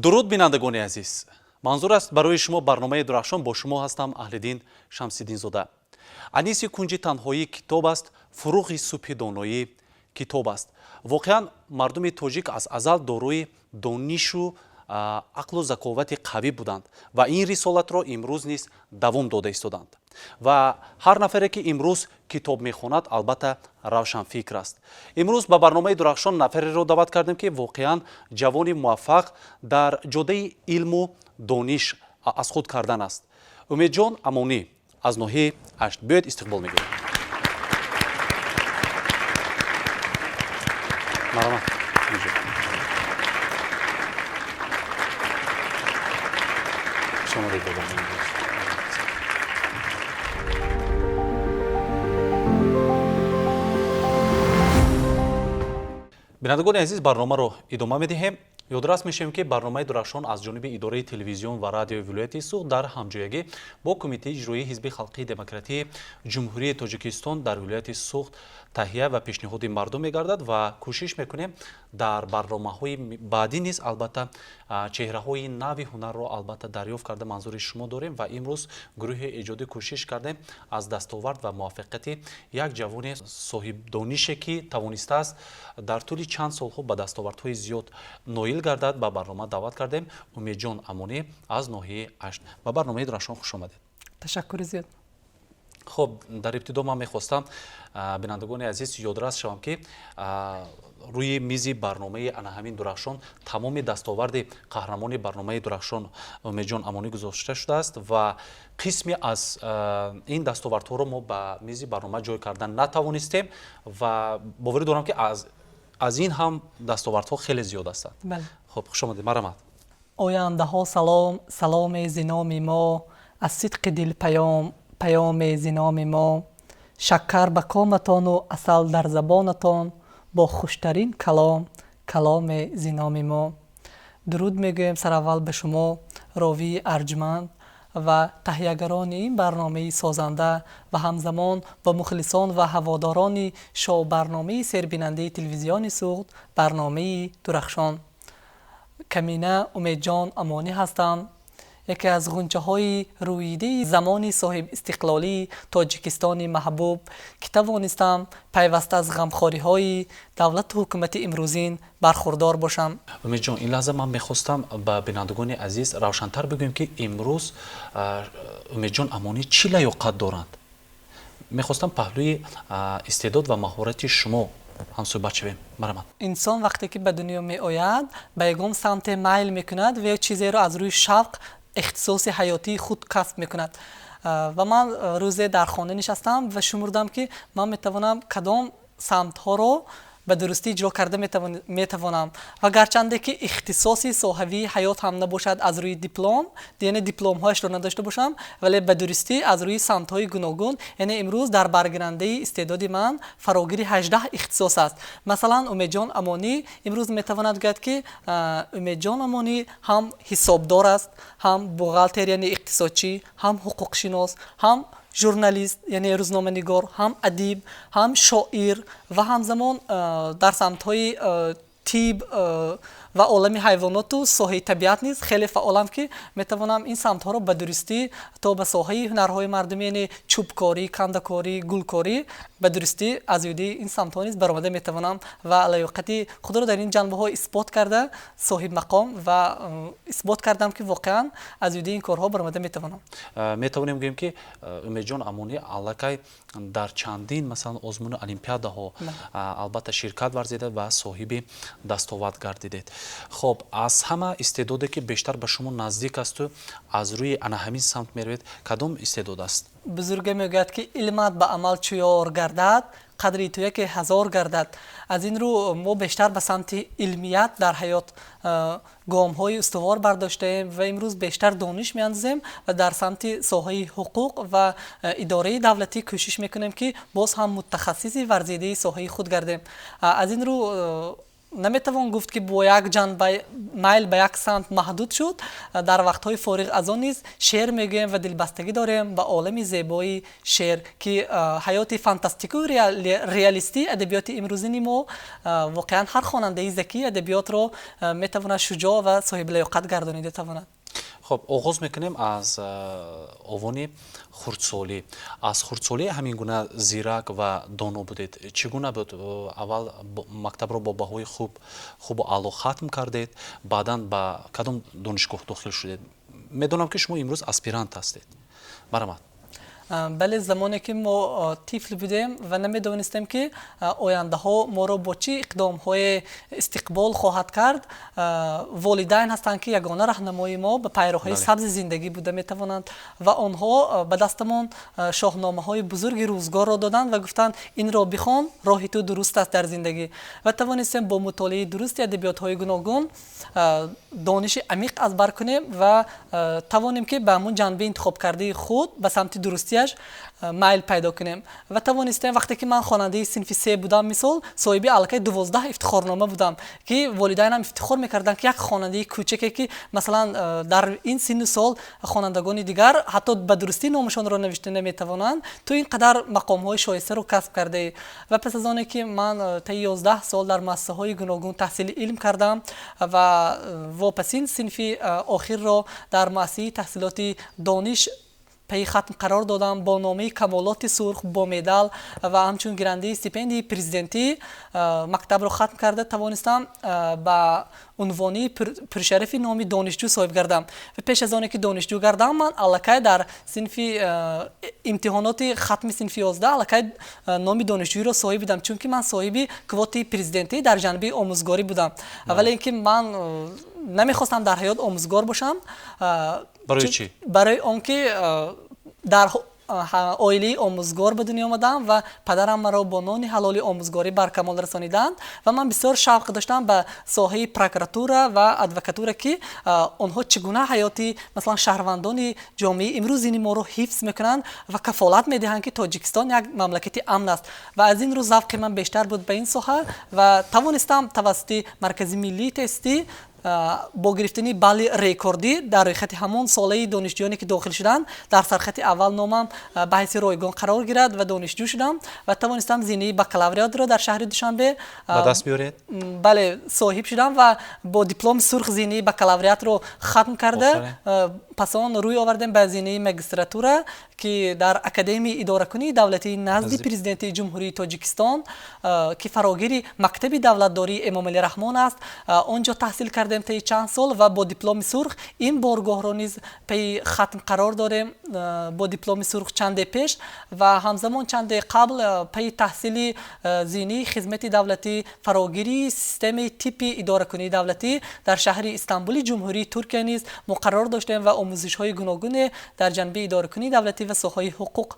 Дуруд, бинандагони азиз! Манзур аст барои шумо барномаи Дурахшон. Бо шумо ҳастам Аҳлиддин Шамсиддинзода. Аниси кунҷи танҳоӣ китоб аст, фуруғи субҳи доноӣ китоб аст. Воқеан, мардуми тоҷик аз азал дорои донишу ақлу заковати қавӣ буданд ва ин рисолатро имрӯз низ давом дода истоданд. Ва ҳар нафаре, ки имрӯз китоб мехонад, албатта, равшанфикр аст. Имрӯз ба барномаи Дурахшон нафареро даъват кардем, ки воқеан ҷавони муваффақ дар ҷодаи илму дониш аз худ кардан аст. Умедҷон Амонӣ аз ноҳияи Ашт. Биёед, истиқбол мегирем. Марҳамат, Умедҷон. Хуш омадед ба барномаи Дурахшон. Бинандагони азиз, барномаро идома медиҳем. Ёдрас мешавем, ки барномаи Дурахшон аз ҷониби идораи телевизион ва радиои вилояти Суғд дар ҳамҷоягӣ бо Кумитаи иҷроии Ҳизби халқии демократии Ҷумҳурии Тоҷикистон дар вилояти Суғд таҳия ва пешниҳоди мардум мегардад ва кӯшиш мекунем дар барномаҳои баъдӣ низ, албатта, чеҳраҳои нави ҳунарро, албатта, дарёфт карда манзури шумо дорем. Ва имрӯз гурӯҳи эҷодӣ кӯшиш кардем аз дастовард ва муваффақияти як ҷавони соҳибдонише, ки тавонистааст дар тӯли чанд солҳо ба дастовардҳои зиёд ноил гардад, ба барнома даъват кардем. Умедҷон Амонӣ аз ноҳияи Ашт, ба барномаи Дурахшон хуш омадед. Ташаккури зиёд. Хуб, дар ибтидо ман мехостам, бинандагони азиз, ёдрас шавам, ки рӯи мизи барномаи ана ҳамин Дурахшон тамоми дастоварди қаҳрамони барномаи Дурахшон Умедҷон Амонӣ гузошта шудааст ва қисме аз ин дастовардҳоро мо ба мизи барнома ҷой кардан натавонистем ва боварӣ дорам, ки аз ин ҳам дастовардҳо хеле зиёд ҳастанд. Хуб, хуш омадед, марҳамат. Ояндаҳо салом, саломе зи номи мо, аз сидқи дил паём, паёме зи номи мо. Шаккар ба коматону асал дар забонатон, бо хуштарин калом, каломе зи номи мо. Дуруд мегӯем сараввал ба шумо, ровии арҷманд ва таҳиягарони ин барномаи созанда, ва ҳамзамон ба мухлисон ва ҳаводорони шоу-барномаи сербинандаи телевизиони Суғд, барномаи Дурахшон. Камина Умедҷон Амонӣ ҳастам, яке аз ғунчаҳои рӯидаи замони соҳибистиқлолии Тоҷикистони маҳбуб, ки тавонистам пайваста аз ғамхориҳои давлату ҳукумати имрӯзин бархурдор бошам. Умедҷон, ин лаҳза ман мехостам ба бинандагони азиз равшантар бигӯем, ки имрӯз Умедҷон Амонӣ чӣ лаёқат доранд. Мехостам паҳлӯи истеъдод ва маҳорати шумо ҳамсӯҳбат шавем. Марҳамат. Инсон вақте ки ба дунё меояд, ба ягон самте майл мекунад ва ё чизеро аз рӯи шавқ ихтисоси ҳаётии худ касб мекунад. Ва ман рӯзе дар хона нишастам ва шумурдам, ки ман метавонам кадом самтҳоро ба дурустӣ иҷро карда метавонам. Ва гарчанде ки ихтисоси соҳавии ҳаёт ҳам набошад аз рӯи диплом, яъне дипломҳояшро надошта бошам, вале ба дурустӣ аз рӯи самтҳои гуногун, яъне имрӯз дар баргирандаи истеъдоди ман фарогири 18 ихтисос аст. Масалан, Умедҷон Амонӣ имрӯз метавонад гӯяд, ки Умедҷон Амонӣ ҳам ҳисобдор аст, ҳам бухгалтер, яъне иқтисодчӣ, ҳам ҳуқуқшинос, ҳам журналист, яъне рӯзноманигор, ҳам адиб, ҳам шоир ва ҳамзамон дар самтҳои тиб ва олами ҳайвоноту соҳаи табиат низ хеле фаъолам, ки метавонам ин самтҳоро ба дурустӣ то ба соҳаи ҳунарҳои мардумӣ, яъне чӯбкорӣ, кандакорӣ, гулкорӣ, ба дурустӣ аз ӯҳдаи ин самтҳо низ баромада метавонам ва лаёқати худро дар ин ҷанбаҳо исбот карда, соҳибмақом ва исбот кардам, ки воқеан аз ӯҳдаи ин корҳо баромада метавонам. Метавонем гӯем, ки Умедҷон Амонӣ аллакай дар чандин, масалан, озмуну олимпиадаҳо, албатта, ширкат варзида ва соҳиби дастовард гардидед. Хоб, аз ҳама истеъдоде, ки бештар ба шумо наздик асту аз рӯи ана ҳамин самт меравед, кадом истеъдод аст? Бузурге мегӯяд, ки илмат ба амал чу ёр гардад, қадри ту яке ҳазор гардад. Аз ин рӯ мо бештар ба самти илмият дар ҳаёт гомҳои устувор бардоштаем ва имрӯз бештар дониш меандозем ва дар самти соҳаи ҳуқуқ ва идораи давлатӣ кӯшиш мекунем, ки боз ҳам мутахассиси варзидаи соҳаи худ гардем. Аз ин рӯ Наметавон гуфт, ки бо як ҷанба майл ба як самт маҳдуд шуд. Дар вақтҳои фориғ аз он низ шеър мегӯем ва дилбастагӣ дорем ба олами зебои шеър, ки ҳаёти фантастикию реалистии адабиёти имрӯзини мо воқеан ҳар хонандаи закии адабиётро метавонад шуҷоъ ва соҳиблаёқат гардонида тавонад. Хуб, оғоз мекунем аз овони хурдсолӣ. Аз хурдсолӣ ҳамин гуна зирак ва доно будед? Чӣ гуна буд? Аввал мактабро бо баҳои хуб, хубу аъло хатм кардед, баъдан ба кадом донишгоҳ дохил шудед? Медонам, ки шумо имрӯз аспирант ҳастед. Марҳамат. Бале, замоне ки мо тифл будем ва намедонистем, ки ояндаҳо моро бо чӣ иқдомҳое истиқбол хоҳад кард, волидайн ҳастанд, ки ягона раҳнамои мо ба пайроҳаи сабзи зиндагӣ буда метавонанд, ва онҳо ба дастамон шоҳномаҳои бузурги рӯзгорро доданд ва гуфтанд: «Инро бихон, роҳи ту дуруст аст дар зиндагӣ». Ва тавонистем бо мутолиаи дурусти адабиётҳои гуногун дониши амиқ аз бар кунем ва тавонем, ки ба ҳамун ҷанбаи интихобкардаи худ, ба самти дурустияш майл пайдо кунем. Ва тавонистем, вақте ки ман хонандаи синфи се будам, мисол, соҳиби аллакай 12 ифтихорнома будам, ки волидайнам ифтихор мекарданд, ки як хонандаи кӯчаке, ки масалан дар ин синну сол хонандагони дигар ҳатто ба дурустӣ номашонро навишта наметавонанд, ту ин қадар мақомҳои шоистаро касб кардаӣ. Ва пас аз оне ки ман таи 11 сол дар муассисаҳои гуногун таҳсили илм кардам ва вопасин синфи охирро дар муассисаи таҳсилоти «Дониш» пайи хатм қарор додам, бо номаи камолоти сурх, бо медал ва ҳамчун гирандаи стипендияи президентӣ мактабро хатм карда тавонистам, ба унвони пуршарафи номи донишҷӯ соҳиб гардам. Ва пеш аз оне ки донишҷӯ гардам, ман аллакай дар синфи имтиҳоноти хатми синфи 11 аллакай номи донишҷӯиро соҳиб будам, чунки ман соҳиби квотаи президентӣ дар ҷанбаи омӯзгорӣ будам. Вале ин ки ман намехостам дар ҳаёт омӯзгор бошам. Барои чӣ? Барои он ки дар оилаи омӯзгор ба дунё омадам ва падарам маро бо нони ҳалоли омӯзгорӣ бар камол расониданд. Ва ман бисёр шавқ доштам ба соҳаи прокуратура ва адвокатура, ки онҳо чӣ гуна ҳаёти, масалан, шаҳрвандони ҷомеаи имрӯзини моро ҳифз мекунанд ва кафолат медиҳанд, ки Тоҷикистон як мамлакати амн аст. Ва аз ин рӯ завқи ман бештар буд ба ин соҳа ва тавонистам тавассути Маркази миллии тестӣ бо гирифтани балли рекордӣ дар рӯйхати ҳамон солаи донишҷӯёне, ки дохил шуданд, дар сархати аввал номам ба ҳайси ройгон қарор гирад ва донишҷӯ шудам ва тавонистам зинаи бакалавриатро дар шаҳри Душанбе ба даст биёред. Бале, соҳиб шудам ва бо дипломи сурх зинаи бакалавриатро хатм карда, пас он рӯй овардем ба зинаи магистратура, ки дар Академияи идоракунии давлатии назди Президенти Ҷумҳурии Тоҷикистон, ки фарогири мактаби давлатдории Эмомалӣ Раҳмон аст, он ҷо таҳсил кардем таи чанд сол ва бо дипломи сурх ин боргоҳро низ пайи хатм қарор дорем, бо дипломи сурх чанде пеш. Ва ҳамзамон чанде қабл пайи таҳсили зинии хизмати давлатӣ, фарогирии системаи типи идоракунии давлатӣ дар шаҳри Истанбули Ҷумҳурии Туркия низ мо қарор доштем ва омӯзишҳои гуногуне дар ҷанбаи идоракунии давлатӣ ва соҳаи ҳуқуқ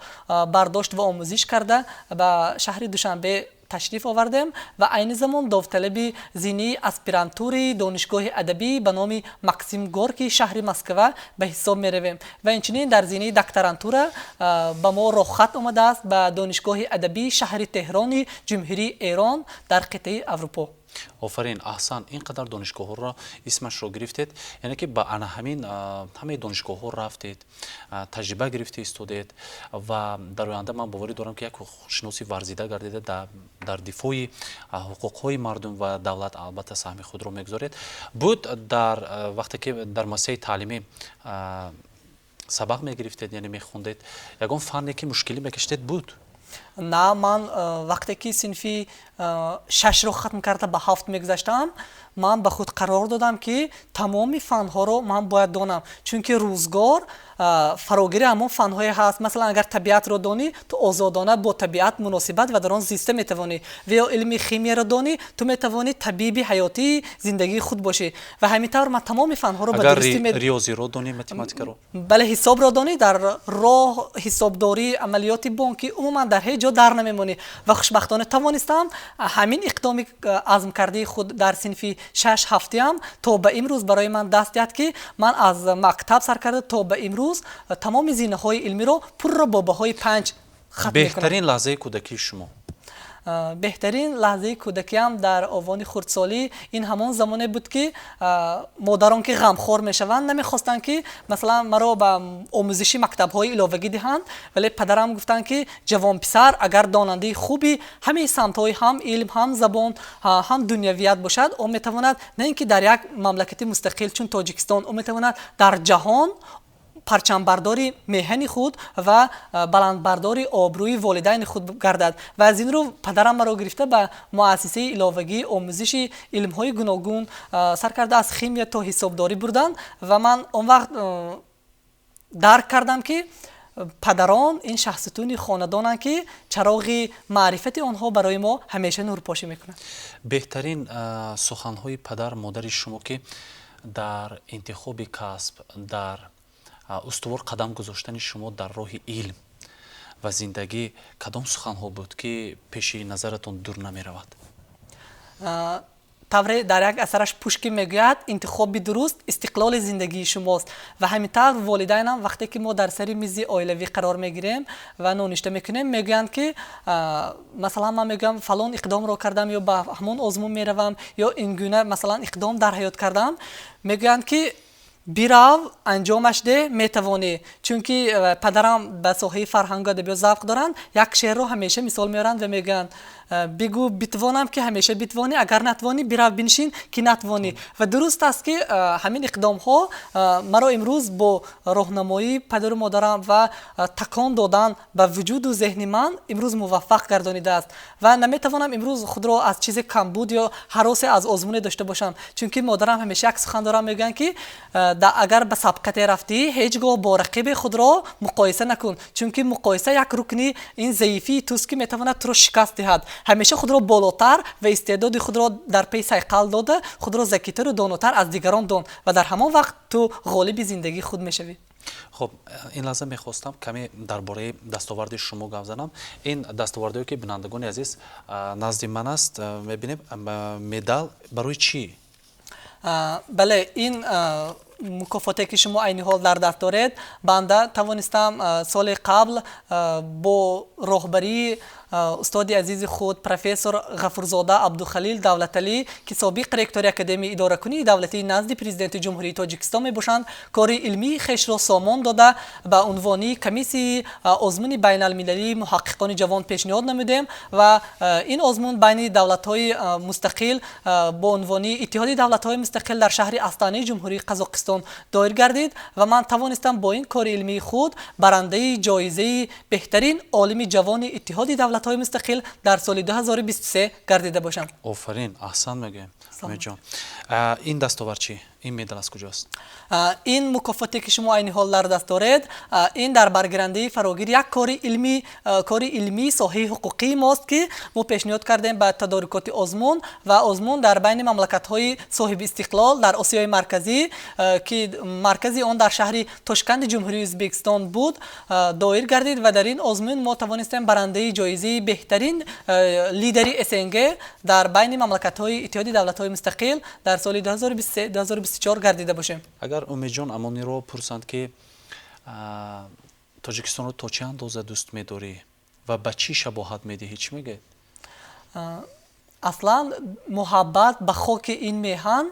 бардошт ва омӯзиш карда, ба шаҳри Душанбе ташриф овардем ва айни замон довталаби зинии аспирантури Донишгоҳи адабӣ ба номи Максим Горкии шаҳри Москва ба ҳисоб меравем. Ва инчунин дар зинии докторантура ба мо роҳхат омадааст ба Донишгоҳи адабии шаҳри Теҳрони Ҷумҳурии Эрон дар қитъаи Аврупо. Офарин, аҳсан! Ин қадар донишгоҳҳоро исмашро гирифтед, яъне ки ба ана ҳамин ҳамаи донишгоҳҳо рафтед, таҷриба гирифта истодед ва дар оянда ман боварӣ дорам, ки як ҳуқуқшиноси варзида гардида, дар дифои ҳуқуқҳои мардум ва давлат албатта саҳми худро мегузоред. Буд, дар вақте ки дар муассисаи таълимӣ сабақ мегирифтед, яъне мехондед, ягон фанне ки мушкилӣ мекашидед буд? На, ман вақте ки синфи шашро хатм карда ба ҳафт мегузаштам, ман ба худ қарор додам, ки тамоми фанҳоро ман бояд донам, чунки рӯзгор фарогири ҳамон фанҳое ҳаст. Масалан, агар табиатро донӣ, ту озодона бо табиат муносибат ва дар он зиста метавонӣ, ва ё илми химияро донӣ, ту метавонӣ табиби ҳаётии зиндагии худ бошӣ. Ва ҳамин тавр ман тамоми фанҳоро ба дурустӣ риёзиро донӣ, математикаро? Бале, ҳисобро донӣ, дар роҳ, ҳисобдорӣ, амалиёти бонкӣ, умуман дар ҳеҷ ҷо дар намемонӣ. Ва хушбахтона тавонистам ҳамин иқдоми азмкардаи худ дар синфи шаш ҳафтиам то ба имрӯз барои ман даст диҳад, ки ман аз мактаб сар карда то ба имрӯз тамоми зинаҳои илмиро пурра бо баҳои 5 хатм. Беҳтарин лаҳзаи кӯдакии шумо? Беҳтарин лаҳзаи кӯдакиам дар овони хурдсолӣ ин ҳамон замоне буд, ки модарон, ки ғамхор мешаванд, намехостанд, ки масалан маро ба омӯзиши мактабҳои иловагӣ диҳанд, вале падарам гуфтанд, ки ҷавонписар агар донандаи хуби ҳамаи самтҳои ҳам илм, ҳам забон, ҳам дунявият бошад, ӯ метавонад на ин ки дар як мамлакати мустақил чун Тоҷикистон, ӯ метавонад дар ҷаҳон парчамбардори меҳани худ ва баландбардори обрӯи волидайни худ гардад. Ва аз ин рӯ падарам маро гирифта ба муассисаи иловагии омӯзиши илмҳои гуногун, сар карда аз химия то ҳисобдорӣ, бурданд. Ва ман он вақт дарк кардам, ки падарон ин шаҳсутуни хонадонанд, ки чароғи маърифати онҳо барои мо ҳамеша нурпошӣ мекунад. Беҳтарин суханҳои падар модари шумо, ки дар интихоби касб, дар устувор қадам гузоштани шумо дар роҳи илм ва зиндагӣ, кадом суханҳо буд, ки пеши назаратон дур намеравад? Тавре дар як асараш Пушкин мегӯяд: «Интихоби дуруст истиқлоли зиндагии шумост». Ва ҳамин тавр волидайнам, вақте ки мо дар сари мизи оилавӣ қарор мегирем ва ноништа мекунем, мегӯянд, ки масалан ман мегӯям, фалон иқдомро кардам ё ба ҳамон озмун меравам ё ин гуна масалан иқдом дар ҳаёт кардам, мегӯянд, ки бирав, анҷомаш деҳ, метавонӣ. Чунки падарам ба соҳаи фарҳангу адабиёт завқ доранд, як шеърро ҳамеша мисол меоранд ва мегӯянд: «Бигӯ битвонам, ки ҳамеша битвонӣ, агар натвонӣ, бирав бинишин, ки натвонӣ». Ва дуруст аст, ки ҳамин иқдомҳо маро имрӯз бо роҳнамоии падару модарам ва такон додан ба вуҷуду зеҳни ман имрӯз муваффақ гардонидааст. Ва наметавонам имрӯз худро аз чизе камбуд ё ҳаросе аз озмуне дошта бошам, чунки модарам ҳамеша як сухан дорам, мегӯянд, ки агар ба сабқате рафтӣ, ҳеҷ гоҳ бо рақиби худро муқоиса накун, чунки муқоиса як рукни ин заифии туст, ки метавонад туро шикаст диҳад. Ҳамеша худро болотар ва истеъдоди худро дар пей сайқал дода, худро закитару донотар аз дигарон дон ва дар ҳамон вақт ту ғолиби зиндагии худ мешавӣ. Хуб, ин лаҳза мехостам каме дар бораи дастоварди шумо гап занам. Ин дастовардое, ки, бинандагони азиз, назди ман аст, мебинем, медал барои чӣ? Бале, ин мукофоте, ки шумо айни ҳол дар даст доред, банда тавонистам соли қабл бо роҳбарии устоди азизи худ, профессор Ғафурзода Абдухалил Давлаталӣ, ки собиқ ректори Академияи идоракунии давлатии назди Президенти Ҷумҳурии Тоҷикистон мебошанд, кори илмии хешро сомон дода, ба унвони комиссияи озмуни байналмилалии муҳаққиқони ҷавон пешниҳод намудем. Ва ин озмун байни давлатҳои мустақил бо унвони Иттиҳоди давлатҳои мустақил дар шаҳри Астанаи Ҷумҳурии Қазоқистон доир гардид. Ва ман тавонистам бо ин кори илмии худ барандаи ҷоизаи беҳтарин олими ҷавони Иттиҳоди давлатҳои мустақил дар соли 2023 гардида бошам. Офарин, аҳсан мегӯем, Умедҷон. Ин дастовард чӣ? Ин медал аз куҷост? Ин мукофоте, ки шумо айни ҳол дар даст доред, ин дар баргирандаи фарогир як кори илмии соҳаи ҳуқуқии мост, ки мо пешниҳод кардем ба тадорукоти озмун. Ва озмун дар байни мамлакатҳои соҳиби истиқлол дар Осиёи Марказӣ, ки маркази он дар шаҳри Тошканди Ҷумҳурии Ӯзбекистон буд, доир гардид. Ва дар ин озмун мо тавонистем барандаи ҷоизаи беҳтарин лидери СНГ дар байни мамлакатҳои Иттиҳоди давлатҳои мустақил дар соли 2023-2024 гардида бошем. Агар Умедҷон Амониро пурсанд, ки Тоҷикистонро то чӣ андоза дӯст медорӣ ва ба чӣ шабоҳат медиҳӣ, чӣ мегӯед? Аслан муҳаббат ба хоки ин меҳан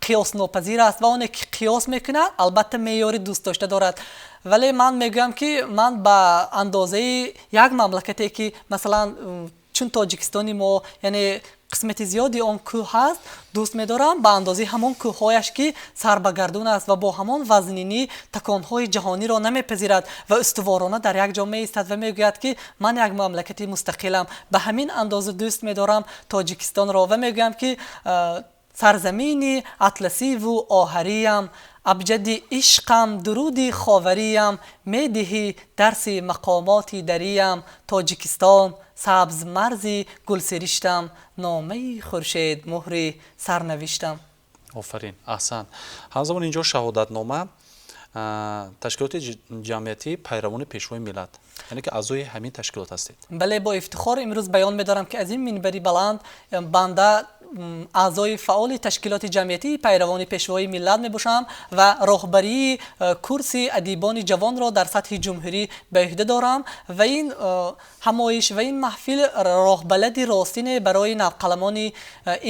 қиёснопазир аст ва оне, ки қиёс мекунад, албатта меъёри дӯстдошта дорад. Вале ман мегӯям, ки ман ба андозаи як мамлакате, ки масалан чун Тоҷикистони мо, яъне қисмати зиёди он кӯҳ ҳаст, дӯст медорам ба андозаи ҳамон кӯҳҳояш, ки сар ба гардун аст ва бо ҳамон вазнинӣ таконҳои ҷаҳониро намепазирад ва устуворона дар як ҷо меистад ва мегӯяд, ки ман як мамлакати мустақилам. Ба ҳамин андоза дӯст медорам Тоҷикистонро ва мегӯям, ки сарзамини атласиву оҳариям, абҷади ишқам, дуруди ховариям, медиҳӣ дарси мақомоти дариям, Тоҷикистон, сабзмарзи гулсириштам, номаи хуршед муҳри сарнавиштам. Офарин, аҳсан. Ҳамзамон инҷо шаҳодатнома, ташкилоти ҷамъиятии пайравони Пешвои миллат, яъне ки аъзои ҳамин ташкилот ҳастед. Бале, бо ифтихор имрӯз баён медорам, ки аз ин минбари баланд банда Аъзои фаъоли ташкилоти ҷамъиятии пайравони Пешвои миллат мебошам ва роҳбарии курси адибони ҷавонро дар сатҳи ҷумҳурӣ ба ӯҳда дорам ва ин ҳамоиш ва ин маҳфил роҳбалади ростине барои навқаламони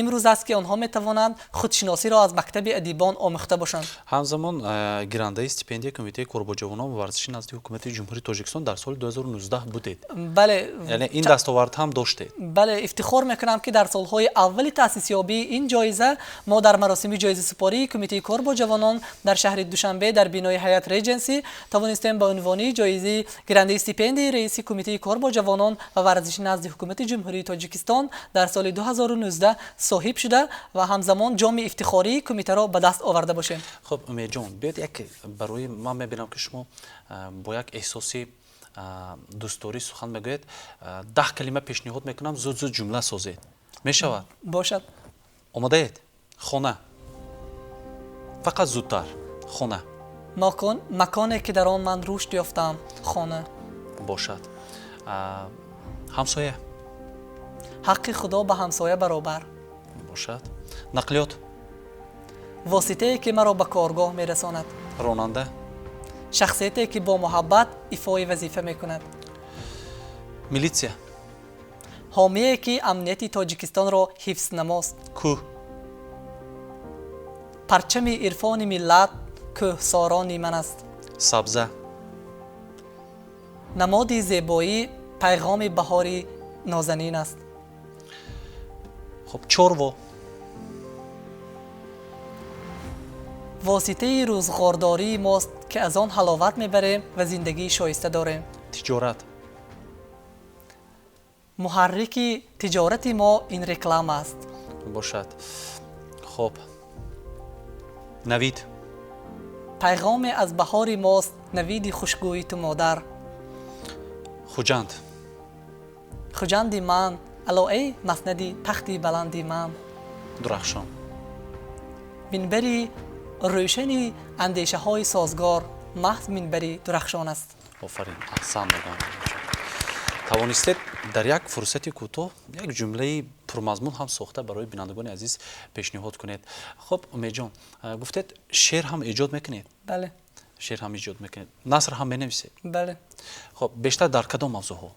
имрӯз аст, ки онҳо метавонанд худшиносиро аз мактаби адибон омӯхта бошанд. Ҳамзамон гирандаи стипендияи Кумитаи кор бо ҷавонон ва варзиши назди Ҳукумати Ҷумҳурии Тоҷикистон дар соли 2019 будед. Бале. Яъне ин дастовард ҳам доштед. Бале, ифтихор мекунам, ки дар солҳои аввали таъсисёбии ин ҷоиза мо дар маросими ҷоизасупории Кумитаи кор бо ҷавонон дар шаҳри Душанбе, дар бинои Ҳаят Реҷенси, тавонистем ба унвони ҷоизаи гирандаи стипендияи раиси Кумитаи кор бо ҷавонон ва варзиши назди Ҳукумати Ҷумҳурии Тоҷикистон дар соли 2019 соҳиб шуда ва ҳамзамон ҷоми ифтихории кумитаро ба даст оварда бошем. Хуб, Умедҷон, биёед, як барои ман мебинам, ки шумо бо як эҳсоси дӯстдорӣ сухан мегӯед. 10 калима пешниҳод мекунам, зуд зуд ҷумла созед, мешавад? Бошад. Омодаед? Хона. Фақат зудтар. Хона. Маконе, ки дар он ман рушд ёфтам, хона. Бошад. Ҳамсоя. Ҳаққи Худо ба ҳамсоя баробар. Бошад. Нақлиёт. Воситае, ки маро ба коргоҳ мерасонад. Ронанда. Шахсияте, ки бо муҳаббат ифои вазифа мекунад. Милитсия. Ҳомие, ки амнияти Тоҷикистонро ҳифз намост. Кӯҳ. Парчами ирфони миллат кӯҳсорони ман аст. Сабза. Намоди зебоӣ, пайғоми баҳори нозанин аст. Хуб, чорво. Воситаи рӯзғордории мост, ки аз он ҳаловат мебарем ва зиндагии шоиста дорем. Тиҷорат. Муҳаррики тиҷорати мо ин реклама аст. Бошад. Хуб, навид. Пайғоме аз баҳори мост, навиди хушгӯи ту, модар. Хуҷанд. Хуҷанди ман, ало, эй маснади тахти баланди ман. Дурахшон. Минбари рӯшани андешаҳои созгор маҳз минбари Дурахшон аст. Офарин, аҳсан мегӯям. Тавонистед дар як фурсати кӯтоҳ як ҷумлаи пурмазмун ҳам сохта барои бинандагони азиз пешниҳод кунед. Хуб, Умедҷон, гуфтед, шеър ҳам эҷод мекунед? Бале. Шеър ҳам эҷод мекунед, наср ҳам менависед? Бале. Хуб, бештар дар кадом мавзӯъҳо?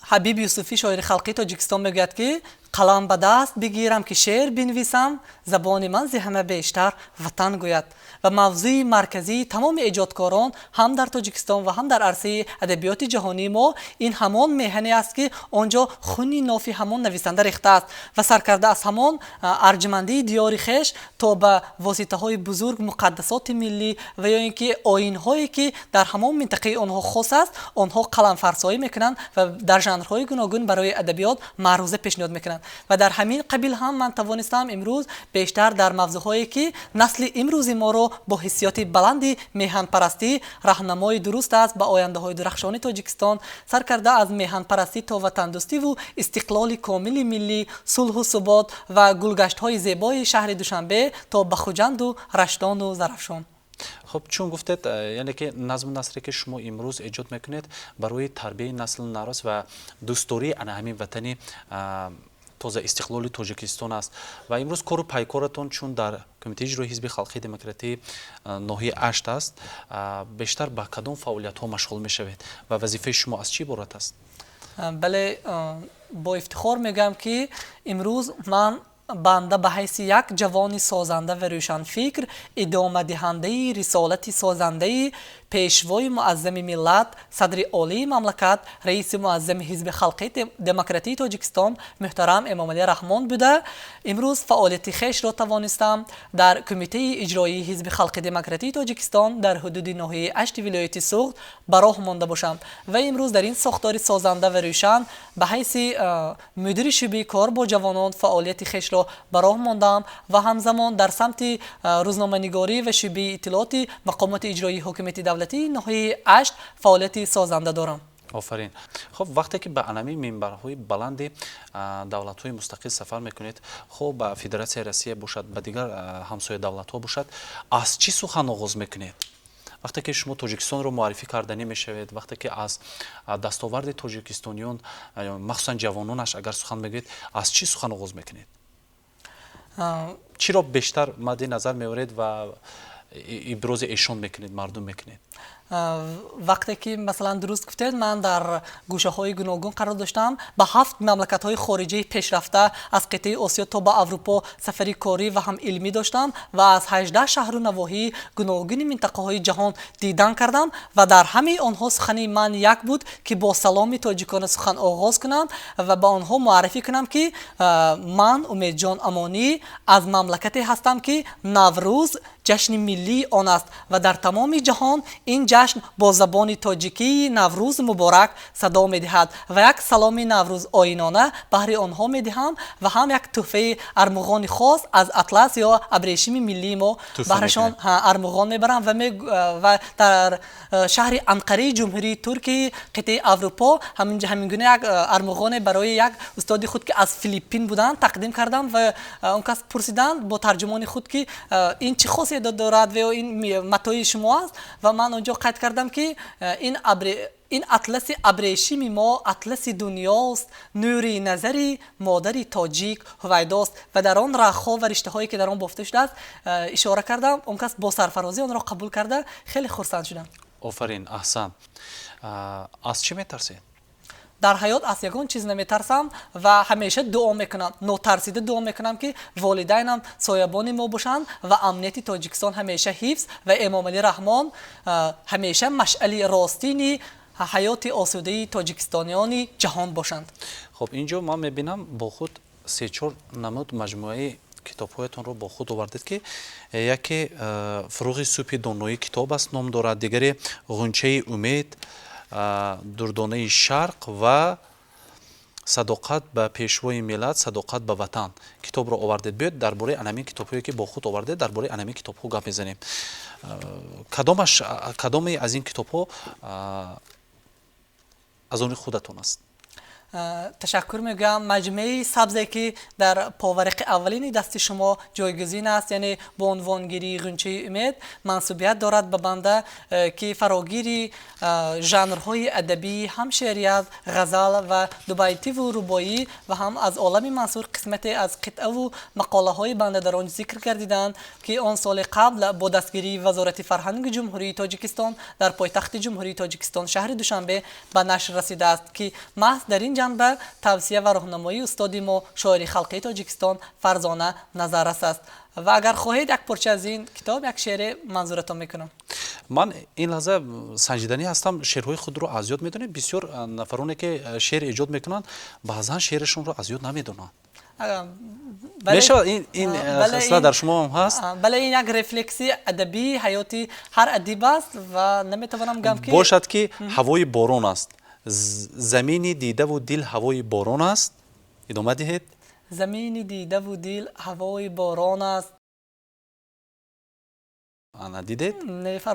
Ҳабиб Юсуфӣ, шоири халқии Тоҷикистон, мегӯяд, ки қалам ба даст бигирам, ки шеър бинависам, забони ман зи ҳама бештар ватан гӯяд. Ва мавзӯи марказии тамоми эҷодкорон ҳам дар Тоҷикистон ва ҳам дар арсаи адабиёти ҷаҳонии мо ин ҳамон меҳане аст, ки он ҷо хуни нофи ҳамон нависанда рехтааст ва саркарда аз ҳамон арҷмандии диёри хеш то ба воситаҳои бузург, муқаддасоти миллӣ ва ё ин ки оинҳое, ки дар ҳамон минтақаи онҳо хос аст, онҳо қаламфарсоӣ мекунанд ва дар жанрҳои гуногун барои адабиёт маъруза пешниҳод мекунанд. Ва дар ҳамин қабил ҳам ман тавонистам имрӯз бештар дар мавзӯъҳое, ки насли имрӯзи моро бо ҳиссиёти баланди меҳанпарастӣ раҳнамои дуруст аст ба ояндаҳои дурахшони Тоҷикистон, сар карда аз меҳанпарастӣ то ватандӯстиву истиқлоли комили миллӣ, сулҳу субот ва гулгаштҳои зебои шаҳри Душанбе то ба Хуҷанду Раштону Зарафшон. Хуб, чун гуфтед, яъне ки назму насре, ки шумо имрӯз эҷод мекунед, барои тарбияи насли наврас ва дӯстдории ана ҳамин ватани тоза истиқлоли Тоҷикистон аст. Ва имрӯз кору пайкоратон, чун дар Кумитаи иҷрои Ҳизби халқии демократии ноҳияи Ашт аст, бештар ба кадом фаъолиятҳо машғул мешавед ва вазифаи шумо аз чӣ иборат аст? Бале, бо ифтихор мегӯям, ки имрӯз ман банда ба ҳайси як ҷавони созанда ва рӯшанфикр, идомадиҳандаи рисолати созандаи Пешвои муаззами миллат, садри олии мамлакат, раиси муаззами Ҳизби халқии демократии Тоҷикистон муҳтарам Эмомалӣ Раҳмон буда, имрӯз фаъолияти хешро тавонистам дар Кумитаи иҷроии Ҳизби халқи демократии Тоҷикистон дар ҳудуди ноҳияи Ашти вилояти Суғд ба роҳ монда бошам. Ва имрӯз дар ин сохтори созанда ва рӯшан ба ҳайси мудири шӯъбаи кор бо ҷавонон фаъолияти хешро ба роҳ мондаам ва ҳамзамон дар самти рӯзноманигорӣ ва шӯъбаи иттилооти мақомоти иҷроии ҳокимияти давлатии ноҳияи Ашт фаъолияти созанда дорам. Офарин. Хуб, вақте ки ба анами минбарҳои баланди давлатҳои мустақил сафар мекунед, хуб, ба Федератсияи Россия бошад, ба дигар ҳамсоя давлатҳо бошад, аз чӣ сухан оғоз мекунед? Вақте ки шумо Тоҷикистонро муаррифӣ карданӣ мешавед, вақте ки аз дастоварди тоҷикистониён, махсусан ҷавононаш, агар сухан мегӯед, аз чӣ сухан оғоз мекунед? Чиро бештар мадди назар меоред ва ибрози эшон мекунед, мардум мекунед? Вақте ки, масалан, дуруст гуфтед, ман дар гӯшаҳои гуногун қарор доштам, ба ҳафт мамлакатҳои хориҷии пешрафта аз қитъаи Осиё то ба Аврупо сафари корӣ ва ҳам илмӣ доштам ва аз 18 шаҳру навоҳии гуногуни минтақаҳои ҷаҳон дидан кардам ва дар ҳамаи онҳо сухани ман як буд, ки бо саломи тоҷикона сухан оғоз кунам ва ба онҳо муаррифӣ кунам, ки ман, Умедҷон Амонӣ, аз мамлакате ҳастам, ки Наврӯз ҷашни миллии он аст ва дар тамоми ҷаҳон ин ҷашн бо забони тоҷикии «Наврӯз муборак» садо медиҳад ва як саломи наврӯз оинона баҳри онҳо медиҳам ва ҳам як тӯҳфаи армуғони хос аз атлас ё абрешими миллии мо баҳрашон армуғон мебарам. Ва дар шаҳри Анқараи Ҷумҳурии Туркии қитъаи Аврупо ҳамин гуна як армуғоне барои як устоди худ, ки аз Филиппин буданд, тақдим кардам ва он кас пурсиданд бо тарҷумони худ, ки ин чӣ хосият дорад ва ё ин матои шумо аст. Ва ман он ҷо қайд кардам, ки ин атласи абрешими мо атласи дунёст, нури назари модари тоҷик ҳувайдост, ва дар он рахҳо ва риштаҳое, ки дар он бофта шудааст, ишора кардам. Он кас бо сарфарозӣ онро қабул карда, хеле хурсанд шудам. Офарин, аҳсан. Аз чӣ метарсед? Дар ҳаёт аз ягон чиз наметарсам ва ҳамеша дуо мекунам, нотарсида дуо мекунам, ки волидайнам соябони мо бошанд ва амнияти Тоҷикистон ҳамеша ҳифз ва Эмомалӣ Раҳмон ҳамеша машъали ростини ҳаёти осудаи тоҷикистониёни ҷаҳон бошанд. Хуб, ин ҷо ман мебинам, бо худ се-чор намуд маҷмӯаи китобҳоятонро бо худ овардед, ки яке «Фуруғи субҳи доноӣ» китоб аст, ном дорад, дигаре «Ғунчаи умед», «Дурдонаи шарқ» ва «Садоқат ба пешвои миллат, садоқат ба ватан» китобро овардед. Биёед, дар бораи анамин китобҳое, ки бо худ овардед, дар бораи анамин китобҳо гап мезанем. Кадомаш, кадоме аз ин китобҳо аз они худатон аст? Ташаккур мегӯям. Маҷмӯаи сабзе, ки дар поварақи аввалини дасти шумо ҷойгузин аст, яъне бо унвонгирии «Ғунчаи умед», мансубият дорад ба банда, ки фарогири жанрҳои адабӣ, ҳам шеърият, ғазал ва дубайтиву рубоӣ ва ҳам аз олами мансур қисмате аз қитъаву мақолаҳои банда дар он зикр гардиданд, ки он соли қабл бо дастгирии Вазорати фарҳанги Ҷумҳурии Тоҷикистон дар пойтахти Ҷумҳурии Тоҷикистон, шаҳри Душанбе, ба нашр расидааст, ки маҳз дар ин ҷанба тавсия ва роҳнамоии устоди мо, шоири халқии Тоҷикистон Фарзона назаррас аст. Ва агар хоҳед, як порча аз ин китоб, як шеъре манзуратон мекунам. Ман ин лаҳза санҷиданӣ ҳастам, шеърҳои худро аз ёд медонед? Бисёр нафароне, ки шеър эҷод мекунанд, баъзан шеърашонро аз ёд намедонанд. Мешавад, ин хислат дар шумо ҳам ҳаст? Бале, ин як рефлекси адабии ҳаёти ҳар адиб аст ва наметавонам гам ки Бошад, ки ҳавои борон аст замини дидаву дил, ҳавои борон аст, идома диҳед. Замини дидаву дил ҳавои борон аст. Ана, дидед,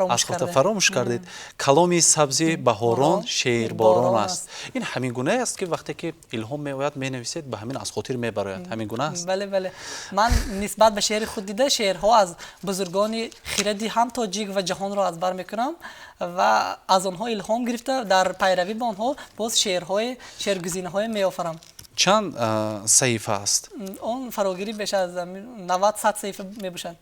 аз хотир фаромӯш кардед. Каломи сабзи баҳорон шеърборон аст. Ин ҳамин гунае аст, ки вақте ки илҳом меояд, менависед, ба ҳамин аз хотир мебарояд, ҳамин гуна аст? Бале, ман нисбат ба шеъри худ дида шеърҳо аз бузургони хиради ҳам тоҷик ва ҷаҳонро аз бар мекунам ва аз онҳо илҳом гирифта, дар пайравӣ ба онҳо боз шеърҳои шеъргузинаҳое меофарам. Чанд саҳифа аст? Он фарогири беш аз 90-100 саҳифа мебошад.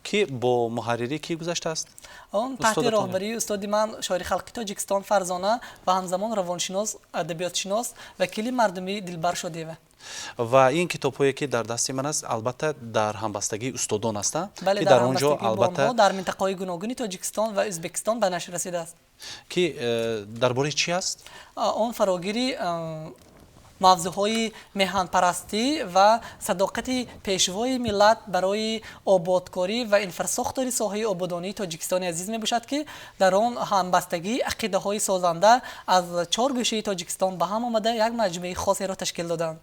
Ки бо муҳаррирӣ кӣ гузаштааст? Он таҳти роҳбарии устоди ман, шоири халқи Тоҷикистон Фарзона ва ҳамзамон равоншинос, адабиётшинос, вакили мардумӣ Дилбар Шодиева. Ва ин китобҳое, ки дар дасти ман аст, албатта, дар ҳамбастагии устодон ҳастанд? Бале, дар он ҷо, албатта, дар минтақаҳои гуногуни Тоҷикистон ва Ӯзбекистон ба нашр расидааст. Ки дар бораи чӣ аст? Он фарогири мавзӯъҳои меҳанпарастӣ ва садоқати пешвои миллат барои ободкорӣ ва инфрасохтори соҳаи ободонии Тоҷикистони азиз мебошад, ки дар он ҳамбастагии ақидаҳои созанда аз чор гӯшаи Тоҷикистон ба ҳам омада, як маҷмӯаи хосеро ташкил доданд.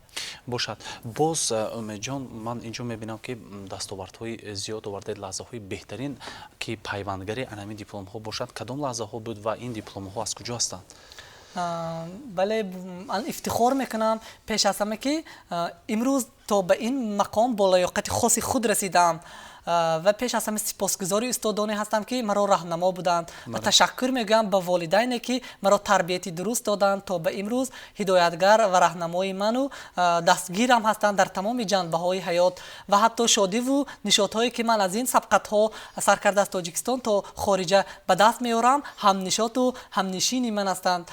Бошад. Боз, Умедҷон, ман инҷо мебинам, ки дастовардҳои зиёд овардед. Лаҳзаҳои беҳтарин, ки пайвандгари анамин дипломҳо бошад, кадом лаҳзаҳо буд ва ин дипломҳо аз куҷо ҳастанд? Бале, ман ифтихор мекунам пеш аз ҳама, ки имрӯз то ба ин мақом бо лаёқати хоси худ расидаам. Ва пеш аз ҳама сипосгузори устодоне ҳастам, ки маро раҳнамо буданд, ва ташаккур мегӯям ба волидайне, ки маро тарбияти дуруст доданд, то ба имрӯз ҳидоятгар ва раҳнамои ману дастгирам ҳастанд дар тамоми ҷанбаҳои ҳаёт. Ва ҳатто шодиву нишотҳое, ки ман аз ин сабқатҳо сар карда аз Тоҷикистон то хориҷа ба даст меорам, ҳамнишоту ҳамнишини ман ҳастанд.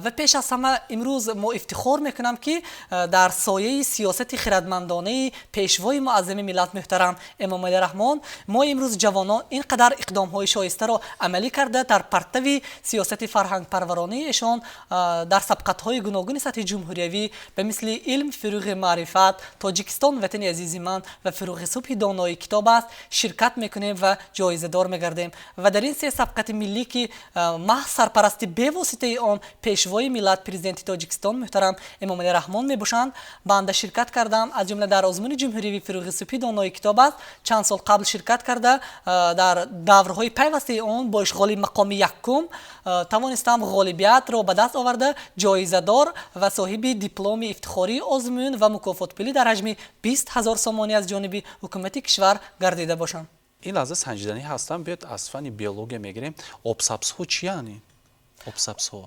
Ва пеш аз ҳама имрӯз мо ифтихор мекунам, ки дар сояи сиёсати хирадмандонаи пешвои муаззами миллат муҳтарам Эмомалӣ Раҳмон мо имрӯз ҷавонон ин қадар иқдомҳои шоистаро амалӣ карда, дар партави сиёсати фарҳангпарваронии эшон дар сабқатҳои гуногуни сатҳи ҷумҳуриявӣ ба мисли «Илм фурӯғи маърифат», «Тоҷикистон ватани азизи ман» ва «Фурӯғи субҳи донои китоб аст» ширкат мекунем ва ҷоизадор мегардем. Ва дар ин се сабқати миллӣ, ки маҳз сарпарасти бевоситаи он пешвои миллат, президенти Тоҷикистон муҳтарам Эмомалӣ Раҳмон мебошанд, банда ширкат кардам. Аз ҷумла дар озмуни ҷумҳуриявии «Фурӯғи субҳи донои китоб аст» чанд сол қабл ширкат карда, дар даврҳои пайвастаи он бо ишғоли мақоми якум тавонистам ғолибиятро ба даст оварда, ҷоизадор ва соҳиби дипломи ифтихории озмун ва мукофотпулӣ дар ҳаҷми 20 000 сомонӣ аз ҷониби ҳукумати кишвар гардида бошам. Ин лаҳза санҷиданӣ ҳастам. Биёд, аз фанни биология мегирем. Обсабзҳо чиянд, обсабзҳо?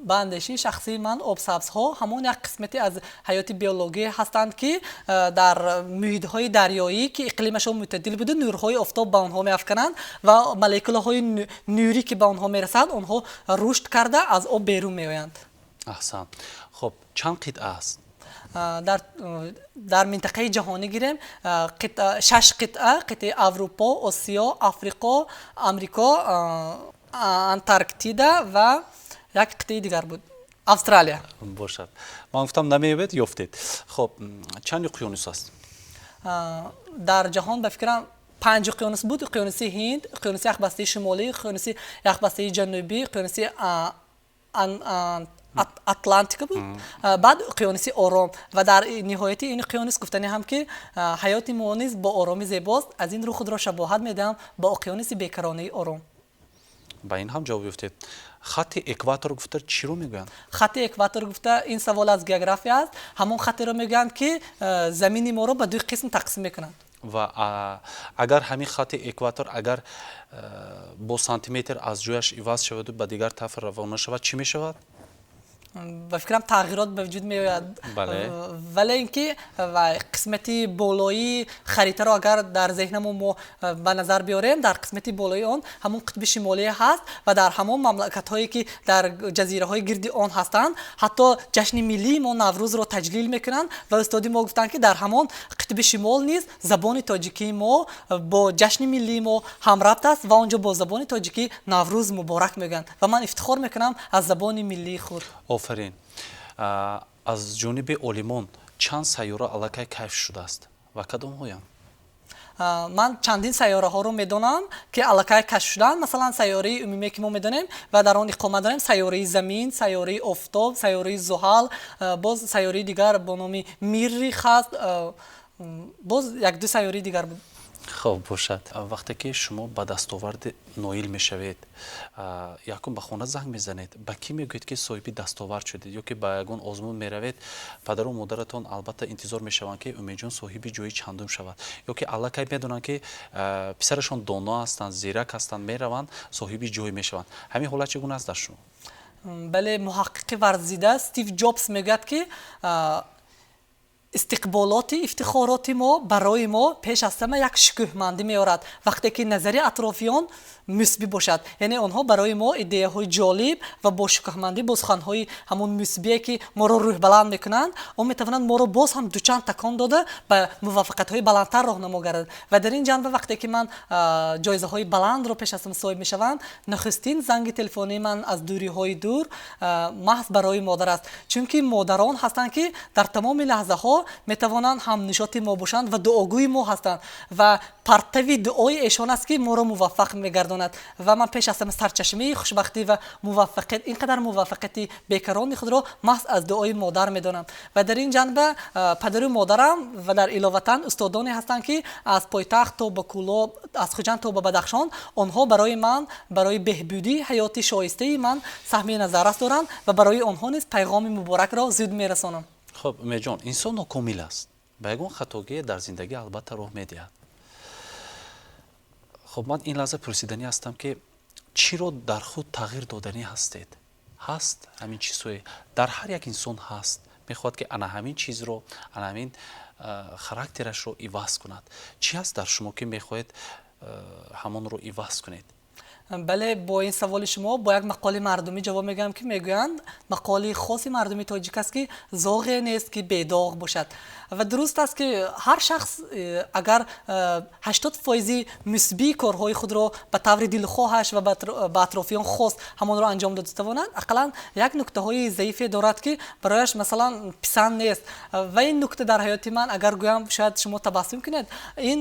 Ба андешаи шахсии ман, обсабзҳо ҳамон як қисмате аз ҳаёти биологӣ ҳастанд, ки дар муҳитҳои дарёӣ, ки иқлимашон мӯътадил буда, нурҳои офтоб ба онҳо меафкананд ва молекулаҳои нурӣ, ки ба онҳо мерасанд, онҳо рушд карда, аз об берун меоянд. Аҳсан. Хуб, чанд қитъа аст? Дар минтақаи ҷаҳонӣ гирем, шаш қитъа: қитъаи Аврупо, Осиё, Африқо, Амрико, Антарктида ва як қитъаи дигар буд, Австралия. Бошад, ман гуфтам, намеёбед, ёфтед. Хуб, чанд уқёнус аст? Дар ҷаҳон, ба фикрам, панҷ уқёнус буд: уқёнуси Ҳинд, уқёнуси яхбастаи шимолӣ, уқёнуси яхбастаи ҷанубӣ, уқёнуси Атлантика буд, баъд уқёнуси Ором. Ва дар ниҳояти ин уқёнус гуфтанӣ ҳам, ки ҳаёти мо низ бо оромӣ зебост, аз ин рӯ худро шабоҳат медиҳам бо уқёнуси бекаронаи Ором. Ба ин ҳам ҷавоб ёфтед. Хатти экватор гуфта чиро мегӯянд? Хатти экватор гуфта, ин савол аз география аст, ҳамон хаттеро мегӯянд, ки замини моро ба ду қисм тақсим мекунанд. Ва агар ҳамин хатти экватор агар бо сантиметр аз ҷояш иваз шаваду ба дигар тараф равона шавад, чӣ мешавад? Ба фикрам, тағйирот ба вуҷуд меояд. Вале ин ки қисмати болоии харитаро агар дар зеҳнамо мо ба назар биёрем, дар қисмати болои он ҳамон қутби шимолӣ ҳаст ва дар ҳамон мамлакатҳое, ки дар ҷазираҳои гирди он ҳастанд, ҳатто ҷашни миллии мо Наврӯзро таҷлил мекунанд. Ва устоди мо гуфтанд, ки дар ҳамон қутби шимол низ забони тоҷикии мо бо ҷашни миллии мо ҳамрабт аст ва он ҷо бо забони тоҷикӣ Наврӯз муборак мегӯянд. Ва ман ифтихор мекунам аз забони миллии худ. Офарин. Аз ҷониби олимон чанд сайёра аллакай кашф шудааст ва кадомҳоянд? Ман чандин сайёраҳоро медонам, ки аллакай кашф шуданд. Масалан, сайёраи умумие, ки мо медонем ва дар он иқомат дорем, сайёраи Замин, сайёраи Офтоб, сайёраи Зуҳал, боз сайёраи дигар бо номи Миррих ҳаст, боз якду сайёраи дигар буд. Хуб, бошад. Вақте ки шумо ба дастовард ноил мешавед, якум ба хона занг мезанед, ба кӣ мегӯед, ки соҳиби дастовард шудед, ё ки ба ягон озмун меравед, падару модаратон албатта интизор мешаванд, ки Умедҷон соҳиби ҷои чандум шавад, ё ки аллакай медонанд, ки писарашон доно ҳастанд, зирак ҳастанд, мераванд, соҳиби ҷой мешаванд? Ҳамин ҳолат чӣ гуна аст дар шумо? Бале, муҳаққиқи варзида Стив Ҷобс мегӯяд, ки истиқболоти ифтихороти мо барои мо пеш аз ҳама як шукӯҳмандӣ меорад, вақте ки назари атрофиён мусбӣ бошад, яъне онҳо барои мо идеяҳои ҷолиб ва бо шукӯҳмандӣ, бо суханҳои ҳамон мусбие, ки моро рӯҳбаланд мекунанд, он метавонанд моро боз ҳам дучанд такон дода, ба муваффақиятҳои баландтар роҳнамо гардад. Ва дар ин ҷанба, вақте ки ман ҷоизаҳои баландро пеш аз ҳама соҳиб мешавам, нахустин занги телефонии ман аз дуриҳои дур маҳз барои модар аст, чунки модарон ҳастанд, ки дар тамоми лаҳзаҳо метавонанд ҳамнишоти мо бошанд ва дуогӯи мо ҳастанд, ва партави дуои эшон аст, ки моро муваффақ мегардонад. Ва ман пеш аз ҳама сарчашмаи хушбахтӣ ва муваффақият, ин қадар муваффақияти бекарони худро маҳз аз дуои модар медонам. Ва дар ин ҷанба падару модарам ва дар иловатан устодоне ҳастанд, ки аз пойтахт то ба Кӯлоб, аз Хуҷанд то ба Бадахшон, онҳо барои ман, барои беҳбудии ҳаёти шоистаи ман саҳми назаррас доранд ва барои онҳо низ пайғоми муборакро зуд мерасонам. Хуб, Умедҷон, инсон нокомил аст, ба ягон хатогие дар зиндагӣ албатта роҳ медиҳад. Хуб, ман ин лаҳза пурсиданӣ ҳастам, ки чиро дар худ тағйир доданӣ ҳастед? Ҳаст ҳамин чизҳое дар ҳар як инсон ҳаст, мехоҳад, ки ана ҳамин чизро, ана ҳамин характерашро иваз кунад. Чӣ ҳаст дар шумо, ки мехоҳед ҳамонро иваз кунед? Бале, бо ин саволи шумо бо як мақоли мардумӣ ҷавоб мегӯям, ки мегӯянд, мақоли хоси мардуми тоҷик аст, ки зоғе нест, ки бедоғ бошад. Ва дуруст аст, ки ҳар шахс агар 80% мусбии корҳои худро ба таври дилхоҳаш ва ба атрофиён хост ҳамонро анҷом дода тавонад, ақаллан як нуктаҳои заифе дорад, ки барояш, масалан, писанд нест. Ва ин нукта дар ҳаёти ман, агар гӯям, шояд шумо табассум кунед, ин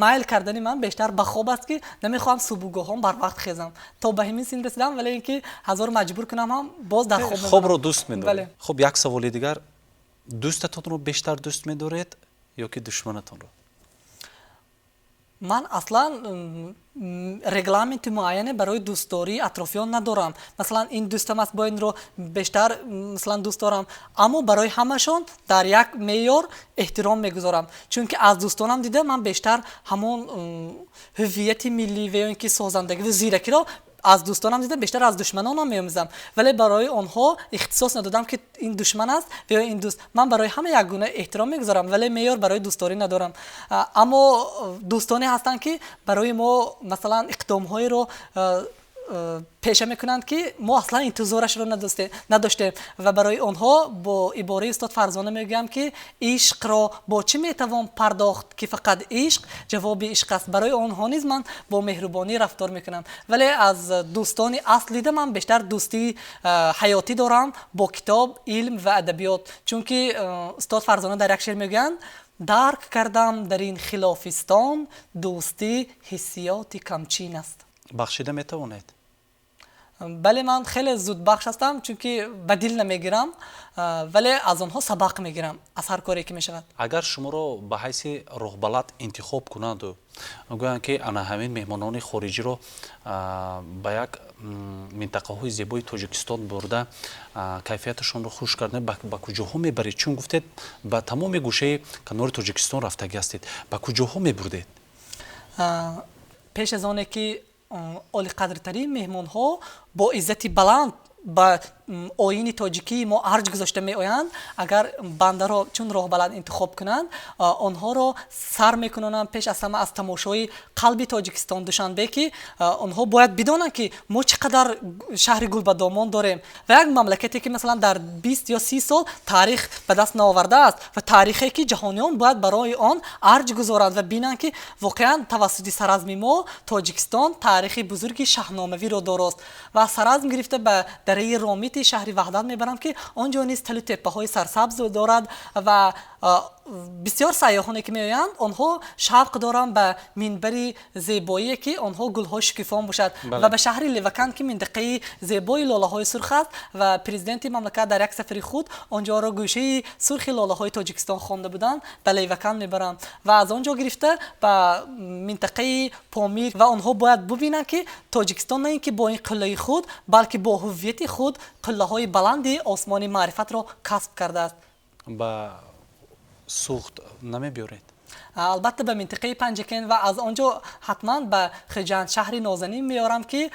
майл кардани ман бештар ба хоб аст, ки намехоҳам субҳгоҳон барвақт хезам. То ба ҳамин син расидам, вале ин ки ҳазор маҷбур кунам ҳам, боз дар хоб. Хобро дӯст медоред. Хуб, як саволи дигар: дӯстатонро бештар дӯст медоред ё ки душманатонро? Ман аслан регламенти муайяне барои дӯстдории атрофиён надорам. Масалан, ин дӯстам аст, бо инро бештар, масалан, дӯст дорам, аммо барои ҳамашон дар як меъёр эҳтиром мегузорам, чунки аз дӯстонам дида ман бештар ҳамон ҳуввияти миллӣ ва ё ин ки созандагӣ ва зиракиро аз дӯстонам дида бештар аз душманонам меомӯзам, вале барои онҳо ихтисос надодам, ки ин душман аст ва ё ин дӯст. Ман барои ҳама якгуна эҳтиром мегузорам, вале меъёр барои дӯстдорӣ надорам. Аммо дӯстоне ҳастанд, ки барои мо, масалан, иқдомҳоеро пеша мекунанд, ки мо аслан интизорашро надоштем, ва барои онҳо бо ибораи устод Фарзона мегӯям, ки ишқро бо чӣ метавон пардохт, ки фақат ишқ ҷавоби ишқ аст. Барои онҳо низ ман бо меҳрубонӣ рафтор мекунам, вале аз дӯстони асл дида ман бештар дӯстии ҳаётӣ дорам бо китоб, илм ва адабиёт, чунки устод Фарзона дар як шеър мегӯянд: дарк кардам дар ин хилофистон, дӯстӣ ҳиссиёти камчин аст. Бахшида метавонед? Бале, ман хеле зудбахш ҳастам, чунки ба дил намегирам, вале аз онҳо сабақ мегирам аз ҳар коре ки мешавад. Агар шуморо ба ҳайси роҳбалад интихоб кунанду гӯянд, ки ана ҳамин меҳмонони хориҷиро ба як минтақаҳои зебои Тоҷикистон бурда, кайфияташонро хуш карда, ба куҷоҳо мебаред? Чун гуфтед, ба тамоми гӯшаи канори Тоҷикистон рафтагӣ ҳастед, ба куҷоҳо мебурдед? Пеш аз оне ки олиқадртарин меҳмонҳо бо иззати баланд ба оини тоҷикии мо арҷ гузошта меоянд, агар бандаро чун роҳбалад интихоб кунанд, онҳоро сар мекунонам пеш аз ҳама аз тамошои қалби Тоҷикистон, Душанбе, ки онҳо бояд бидонанд, ки мо чӣ қадар шаҳри гулбадомон дорем ва як мамлакате, ки, масалан, дар 20 ё 30 сол таърих ба даст наовардааст ва таърихе, ки ҷаҳониён бояд барои он арҷ гузоранд ва бинанд, ки воқеан тавассути саразми мо Тоҷикистон таърихи бузурги шаҳномавиро дорост. Ва аз Саразм гирифта ба дараи Ромити шаҳри Ваҳдат мебарам, ки он ҷо низ талу теппаҳои сарсабз дорад ва бисёр сайёҳоне, ки меоянд, онҳо шавқ доранд ба минбари зебоие, ки онҳо гулҳои шукуфон бошад, ва ба шаҳри Леваканд, ки минтақаи зебои лолаҳои сурх аст ва президенти мамлакат дар як сафари худ он ҷоро гӯшаи сурхи лолаҳои Тоҷикистон хонда буданд, ба Леваканд мебарам ва аз он ҷо гирифта ба минтақаи Помир, ва онҳо бояд бубинанд, ки Тоҷикистон на ин ки бо ин қуллаи худ, балки бо ҳуввияти худ қуллаҳои баланди осмони маърифатро касб кардааст. Ба Суғд намебиёред? Албатта, ба минтақаи Панҷакен ва аз он ҷо ҳатман ба Хуҷанд, шаҳри нозанин меорам, ки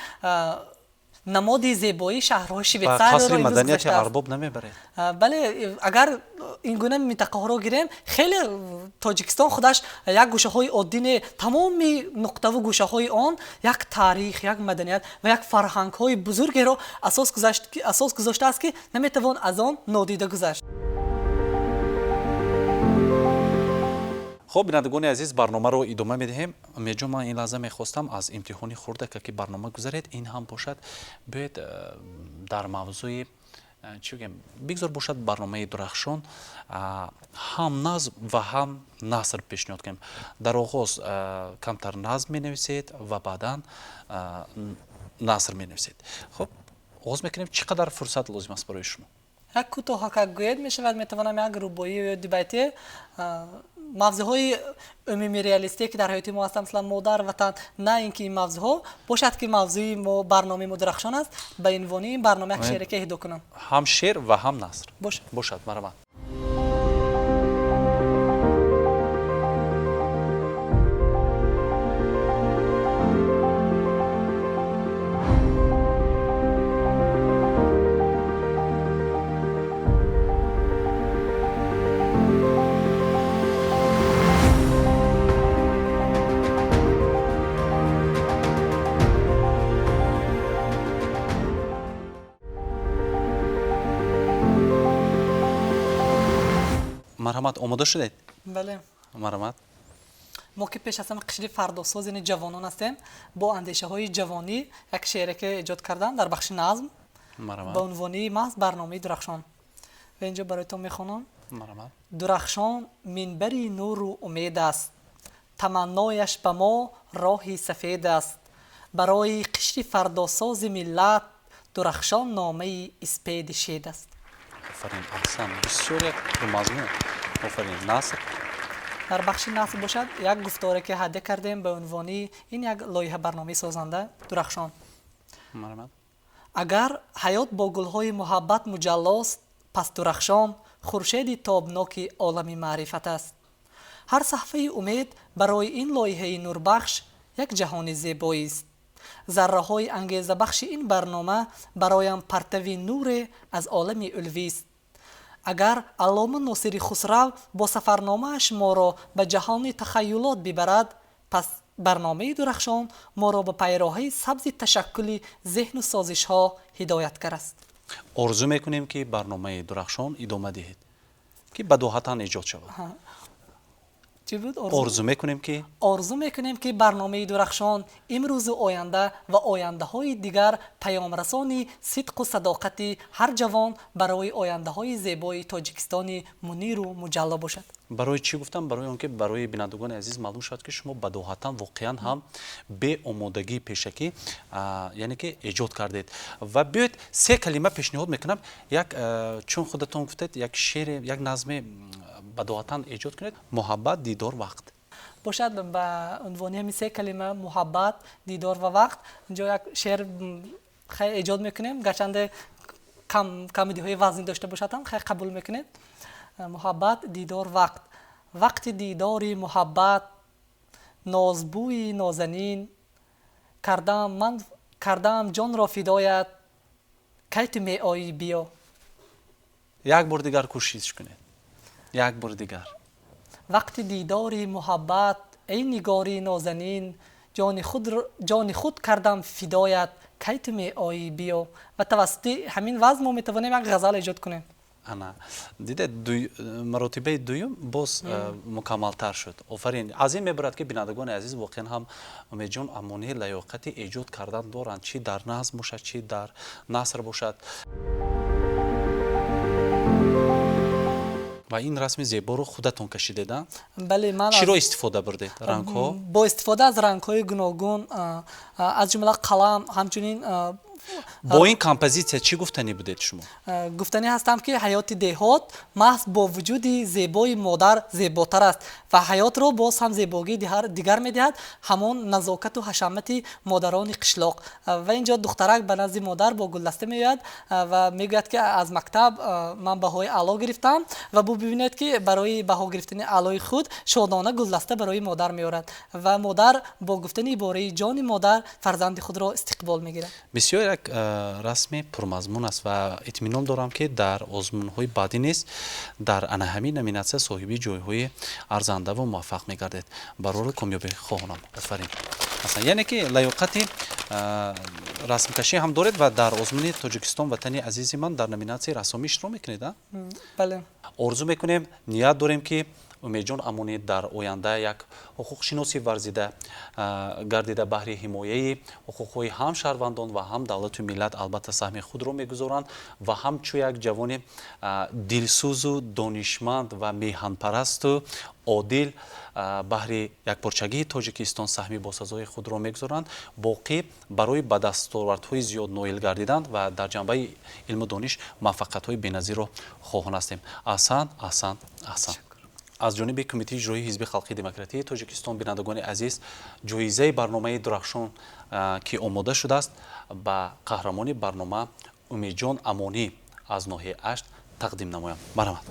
намоди зебоии шаҳрҳои Швейтсарияро маданияти арбоб намебаред? Бале, агар ин гуна минтақаҳоро гирем, хеле Тоҷикистон худаш як гӯшаҳои оддӣ не, тамоми нуқтаву гӯшаҳои он як таърих, як маданият ва як фарҳангҳои бузургеро асос гузоштааст, ки наметавон аз он нодида гузашт. Хуб, бинандагони азиз, барномаро идома медиҳем. Умедҷон, ман ин лаҳза мехостам аз имтиҳони хурдака, ки барнома гузаред, ин ҳам бошад, биёед, дар мавзӯи чӣ бигӯем, бигзор бошад барномаи Дурахшон, ҳам назм ва ҳам наср пешниҳод кунем. Дар оғоз камтар назм менависед ва баъдан наср менависед. Хуб, оғоз мекунем. Чӣ қадар фурсат лозим аст барои шумо? Як кӯтоҳака гӯед мешавад, метавонам як рубоӣ ё дубайтӣ. Мавзӯъҳои умумӣ реалистие, ки дар ҳаёти мо ҳастанд, масалан, модар, ватан, на ин ки ин мавзӯъҳо бошад, ки мавзӯи мо, барномаи мо Дурахшон аст, ба унвони ин барнома як шеъре ки иҳдо кунам. Ҳам шеър ва ҳам наср. Бошад. Бошад, марҳамат. Марҳамат, омода шудед? Бале. Марҳамат. Мо ки пеш аз ҳама қишри фардосоз, яъне ҷавонон ҳастем, бо андешаҳои ҷавонӣ як шеъре ки эҷод кардам дар бахши назм ба унвони маҳз барномаи Дурахшон. Ва инҷо бароятон мехонам. Марҳамат. Дурахшон минбари нуру умед аст, таманнояш ба мо роҳи сафед аст. Барои қишри фардосози миллат Дурахшон номаи испеди шед аст. Офарин, аҳсан, бисёр як пурмазмун. Офарин. Наср? Дар бахши наср бошад як гуфторе ки ҳадя кардем ба унвони ин як лоиҳа барномаи созанда Дурахшон. Марҳамат. Агар ҳаёт бо гулҳои муҳаббат муҷаллост, пас Дурахшон хуршеди тобноки олами маърифат аст. Ҳар саҳфаи умед барои ин лоиҳаи нурбахш як ҷаҳони зебоист. Зарраҳои ангезабахши ин барнома бароям партави нуре аз олами улвист. Агар Аллома Носири Хусрав бо сафарномааш моро ба ҷаҳони тахаюлот бибарад, пас барномаи Дурахшон моро ба пайроҳаи сабзи ташаккули зеҳну созишҳо ҳидоятгар аст. Орзу мекунем, ки барномаи Дурахшон идома диҳед, ки бадоҳатан эҷод шавад. Чӣ буд? Орзу мекунем ки Орзу мекунем, ки барномаи Дурахшон имрӯзу оянда ва ояндаҳои дигар паёмрасони сидқу садоқати ҳар ҷавон барои ояндаҳои зебои Тоҷикистони муниру муҷалло бошад. Барои чӣ гуфтам? Барои он ки барои бинандагони азиз маълум шавад, ки шумо бадоҳатан воқеан ҳам беомодагии пешакӣ, яъне ки эҷод кардед. Ва биёед, се калима пешниҳод мекунам, як, чун худатон гуфтед, як шеъре, як назме бадоҳатан эҷод кунед. Муҳаббат, дидор, вақт. Бошад, ба унвони ҳамин се калима, муҳаббат, дидор ва вақт, инҷо як шеър хай эҷод мекунем. Гарчанде камидиҳои вазнӣ дошта бошад ҳам, хай қабул мекунем. Муҳаббат, дидор, вақт. Вақти дидори муҳаббат, нозбӯи нозанин, кардам ман, кардам ҷонро фидоят, кай ту меоӣ, биё. Як бор дигар кӯшиш кунед, як бор дигар. Вақти дидори муҳаббат, эй нигори нозанин, ҷони худ кардам фидоят, кай ту меоӣ, биё. Ва тавассути ҳамин вазн мо метавонем як ғазал эҷод кунем. Ана, дидед, маротибаи дуюм боз мукаммалтар шуд. Офарин. Аз ин мебарад, ки бинандагони азиз, воқеан ҳам Умедҷон Амонӣ лаёқати эҷод кардан доранд, чӣ дар назм бошад, чӣ дар наср бошад. Ва ин расми зеборо худатон кашидед, а? Бале, ман. Чиро истифода бурдед? Рангҳо? Бо истифода аз рангҳои гуногун, аз ҷумла қалам, ҳамчунин. Бо ин композитсия чӣ гуфтанӣ будед шумо? Гуфтанӣ ҳастам, ки ҳаёти деҳот маҳз бо вуҷуди зебои модар зеботар аст ва ҳаётро боз ҳам зебогии дигар медиҳад ҳамон назокату ҳашамати модарони қишлоқ. Ва инҷо духтарак ба назди модар бо гулдаста меояд ва мегӯяд, ки аз мактаб ман баҳои аъло гирифтам, ва бубинед, ки барои баҳо гирифтани аълои худ шодона гулдаста барои модар меорад ва модар бо гуфтани ибораи «ҷони модар» фарзанди худро истиқбол мегирад. Бисёр як расми пурмазмун аст ва итминон дорам, ки дар озмунҳои баъдӣ низ дар ана ҳамин номинатсия соҳиби ҷойҳои арзандаву муваффақ мегардед. Барори комёбӣ хоҳонам. Офарин. Масалан, яъне ки лаёқати расмкашӣ ҳам доред ва дар озмуни «Тоҷикистон ватани азизи ман» дар номинатсияи рассомӣ иштирок мекунед, а? Бале. Орзу мекунем, ният дорем, ки Умедҷон Амонӣ дар оянда як ҳуқуқшиноси варзида гардида, баҳри ҳимояи ҳуқуқҳои ҳам шаҳрвандон ва ҳам давлату миллат албатта саҳми худро мегузоранд ва ҳамчун як ҷавони дилсӯзу донишманд ва меҳанпарасту одил баҳри якпорчагии Тоҷикистон саҳми босазои худро мегузоранд, боқӣ барои ба дастовардҳои зиёд ноил гардидан ва дар ҷанбаи илму дониш муваффақиятҳои беназирро хоҳон ҳастем. Аҳсан, аҳсан, аҳсан. Аз ҷониби Кумитаи иҷроии Ҳизби халқии демократии Тоҷикистон, бинандагони азиз, ҷоизаи барномаи Дурахшон, ки омода шудааст, ба қаҳрамони барнома Умедҷон Амонӣ аз ноҳияи Ашт тақдим намоям. Марҳамат.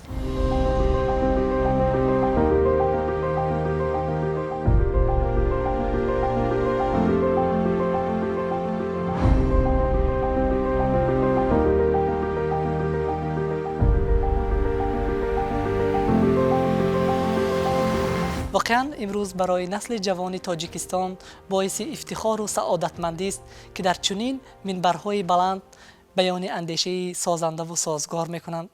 Воқеан, имрӯз барои насли ҷавони Тоҷикистон боиси ифтихору саодатмандист, ки дар чунин минбарҳои баланд баёни андешаи созандаву созгор мекунанд.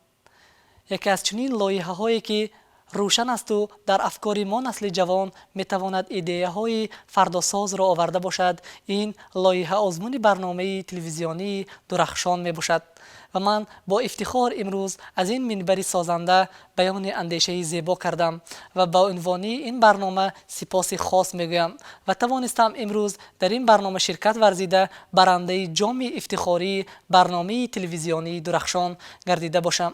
Яке аз чунин лоиҳаҳое ки Рӯшан асту дар афкори мо, насли ҷавон, метавонад идеяҳои фардосозро оварда бошад, ин лоиҳа озмуни барномаи телевизионии Дурахшон мебошад. Ва ман бо ифтихор имрӯз аз ин минбари созанда баёни андешаи зебо кардам ва ба унвони ин барнома сипоси хос мегӯям ва тавонистам имрӯз дар ин барнома ширкат варзида, барандаи ҷоми ифтихории барномаи телевизионии Дурахшон гардида бошам.